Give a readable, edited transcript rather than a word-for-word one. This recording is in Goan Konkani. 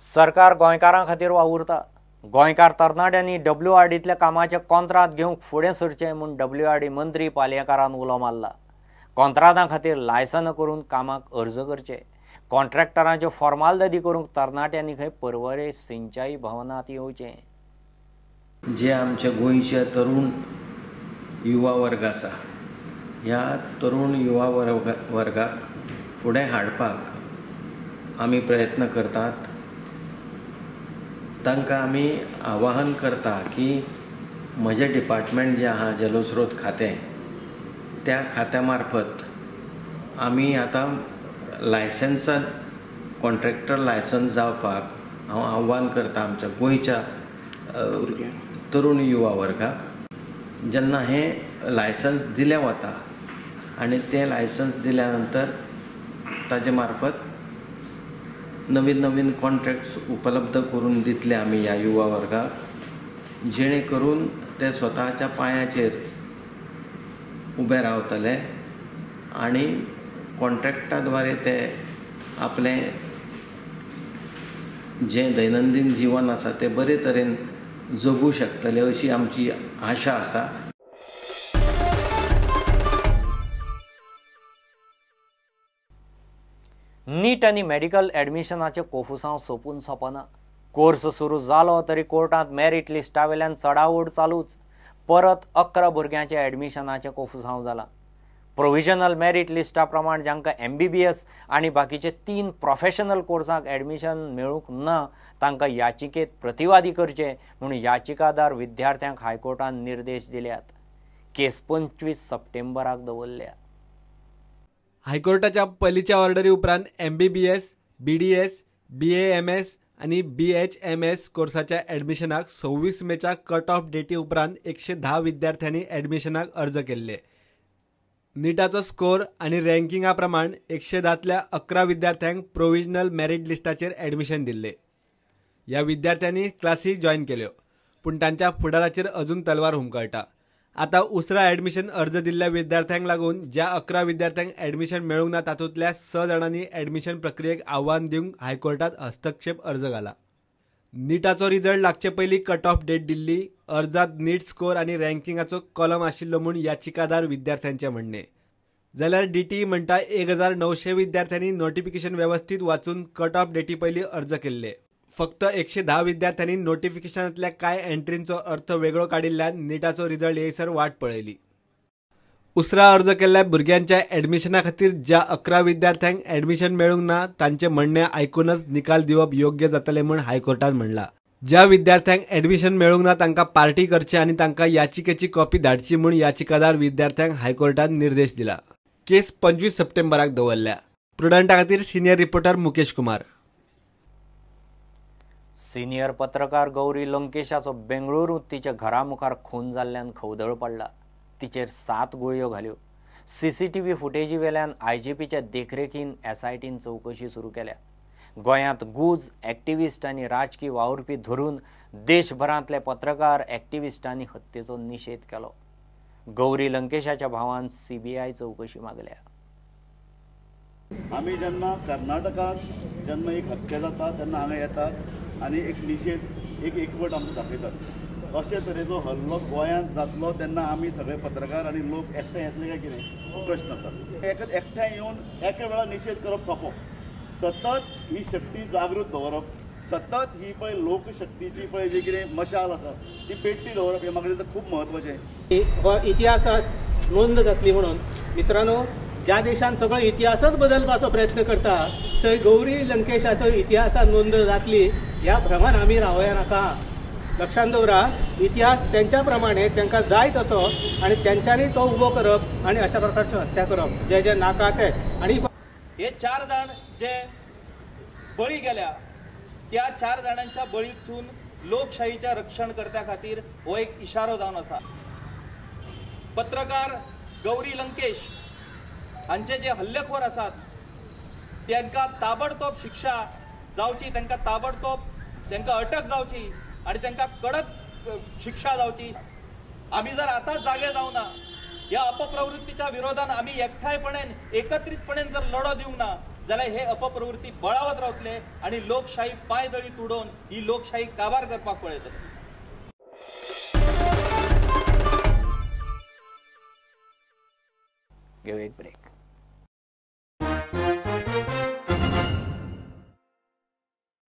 सरकार गोंयकारां खातीर वावुरता. गोंयकार तरणाट्यांनी डब्ल्यूआरडींतल्या कामाचें कोंत्राद घेवंक फुडें सरचें म्हूण डब्ल्यूआरडी मंत्री पालयेकारान उलो मारला. कोंत्रादां खातीर लायसनां करून कामाक अर्ज करचे. कॉन्ट्रॅक्टरांच्यो फॉर्मालदादी करूंक तरणाट्यांनी खंय पर्वरे सिंचाई भवनांत येवचें. जे आमच्या गोंयचे तरुण युवा वर्ग आसा, ह्या तरुण युवा वर्गाक फुडें हाडपाक आमी प्रयत्न करतात. तांकां आमी आवाहन करता की म्हजें डिपार्टमेंट जें आहा जलस्रोत खातें, त्या खात्या मार्फत आमी आतां लायसन्सान कॉन्ट्रॅक्टर लायसन्स जावपाक हांव आव्हान करता आमच्या गोंयच्या तरुण युवा वर्गाक. जेन्ना हें लायसन्स दिलें वता आनी तें लायसन्स दिल्या नंतर ताजे मार्फत नवीन नवीन कॉन्ट्रॅक्ट्स उपलब्ध करून दितले आमी ह्या युवा वर्गाक, जेणे करून ते स्वताच्या पांयाचेर उबे रावतले आनी कॉन्ट्रॅक्टा द्वारे ते आपलें जें दैनंदीन जीवन आसा तें बरे तरेन जगू शकतले अशी आमची आशा आसा. नीट आनी मेडिकल एडमिशनाचे कोफुसांव सोंपून सोंपना. कोर्स सुरू जालो तरी कोर्टांत मेरीट लिस्टा वेल्यान चडाओड चालूच. परत 11 भुरग्यांचे एडमिशनाचे कोफुसांव जाला. प्रोविजनल मेरीट लिस्टा प्रमाण जांकां MBBS आनी बाकीचे 3 प्रोफेशनल कोर्सांक एडमिशन मेळूंक ना तांकां याचिकेत प्रतिवादी करचे म्हूण याचिकादार विद्यार्थ्यांक हायकोर्टान निर्देश दिल्यात. केस 25 सप्टेंबराक दवरल्या. हायकोर्टाच्या पयलींच्या ऑर्डरी उपरांत MBBS, BDS, BAMS आनी BHMS कोर्साच्या एडमिशनाक 26 मेच्या कट ऑफ डेटी उपरांत 110 विद्यार्थ्यांनी एडमिशनाक अर्ज केल्ले. निटाचो स्कोर आनी रँकिंगा प्रमाण 110तल्या 11 विद्यार्थ्यांक प्रोविजनल मेरीट लिस्टाचेर एडमिशन दिल्ले. ह्या विद्यार्थ्यांनी क्लासी जॉयन केल्यो, पूण तांच्या फुडाराचेर अजून तलवार हुमकळटा. आतां उसरा एडमिशन अर्ज दिल्ल्या विद्यार्थ्यांक लागून ज्या 11 विद्यार्थ्यांक एडमिशन मेळूंक ना तातूंतल्या 6 जाणांनी एडमिशन प्रक्रियेक आव्हान दिवंक हायकोर्टांत हस्तक्षेप अर्ज घाला. निटाचो रिजल्ट लागचे पयलीं कट ऑफ डेट दिल्ली. अर्जात नीट स्कोर आनी रँकिंगाचो कॉलम आशिल्लो म्हूण याचिकादार विद्यार्थ्यांचें म्हणणें. जाल्यार डीटीई म्हणटा 1900 विद्यार्थ्यांनी नोटिफिकेशन वेवस्थीत वाचून कट ऑफ डेटी पयलीं अर्ज केल्ले. फक्त 110 विद्यार्थ्यांनी नोटिफिकेशनांतल्या कांय एंट्रींचो अर्थ वेगळो काडिल्ल्यान निटाचो रिजल्ट येयसर वाट पळयली. उसरा अर्ज केल्ल्या भुरग्यांच्या एडमिशना खातीर ज्या 11 विद्यार्थ्यांक एडमिशन मेळूंक ना तांचें म्हणणें आयकूनच निकाल दिवप योग्य जातलें म्हूण हायकोर्टान म्हणलां. ज्या विद्यार्थ्यांक एडमिशन मेळूंक ना तांकां पार्टी करची आनी तांकां याचिकेची कॉपी धाडची म्हूण याचिकादार विद्यार्थ्यांक हायकोर्टान निर्देश दिला. केस 25 सप्टेंबराक दवरल्या. प्रुडंटा खातीर senior reporter Mukesh Kumar. Senior पत्रकार गौरी लंकेशाचो बेंगळुरूंत तिच्या घरा मुखार खून जाल्ल्यान खवदळ पडला. तिचेर 7 गुळयो घाल्यो. CCTV फुटेजी वेल्यान IGPच्या देखरेखीन SITन चवकशी सुरू केल्या. गोंयांत गुज, एक्टिविस्ट आनी राजकी वावुरपी धरून देशभरांतले पत्रकार एक्टिविस्टांनी हत्येचो निशेध केलो. गौरी लंकेशाच्या भावान CBI चवकशी मागल्या. आमी जेन्ना कर्नाटकांत जेन्ना एक हत्या जाता तेन्ना हांगा येतात आनी एक निशेध, एक एकवट आमकां दाखयतात. अशे तरेचो हल्लो गोंयांत जातलो तेन्ना आमी सगळे पत्रकार आनी लोक एकठांय येतले काय कितें हो प्रश्न आसा. एकठांय येवन एका वेळार निशेध करप सोंपो. सतत ही शक्ती जागृत दवरप, सतत ही पळय लोकशक्तीची पळय जी कितें मशाल आसा ती पेट्टी दवरप हें म्हाका दिसता खूब म्हत्वाचें. हो इतिहासात नोंद जातली म्हणून मित्रांनो, ज्या देशान सगळो इतिहासच बदलपाचो प्रयत्न करता थंय गौरी लंकेशाचो इतिहासात नोंद जातली ह्या भ्रमान आमी रावया नाका. लक्षांत दवरा, इतिहास तेंच्या प्रमाणे तांकां जाय तसो आनी तेंच्यांनी तो उबो करप आनी अशा प्रकारची हत्या करप जे जे नाका ते. आनी हे 4 जाण जे बळी गेल्या त्या 4 जाणांच्या बळीतसून लोकशाहीच्या रक्षणकर्त्या खातीर हो एक इशारो जावन आसा. पत्रकार गौरी लंकेश हांचे जे हल्लेखोर आसात तांकां ताबडतोब शिक्षा जावची, तांकां ताबडतोब तांकां अटक जावची आनी तांकां कडक शिक्षा जावची. आमी जर आतां जागे जावना, ह्या अपप्रवृत्तीच्या विरोधान आमी एकठांयपणान एकत्रितपणान जर लढो दिवंक ना जाल्यार हे अपप्रवृत्ती बळावत रावतले आनी लोकशाही पांयदळीत उडोवन ही लोकशाही काबार करपाक पळयतले. घेवया एक ब्रेक.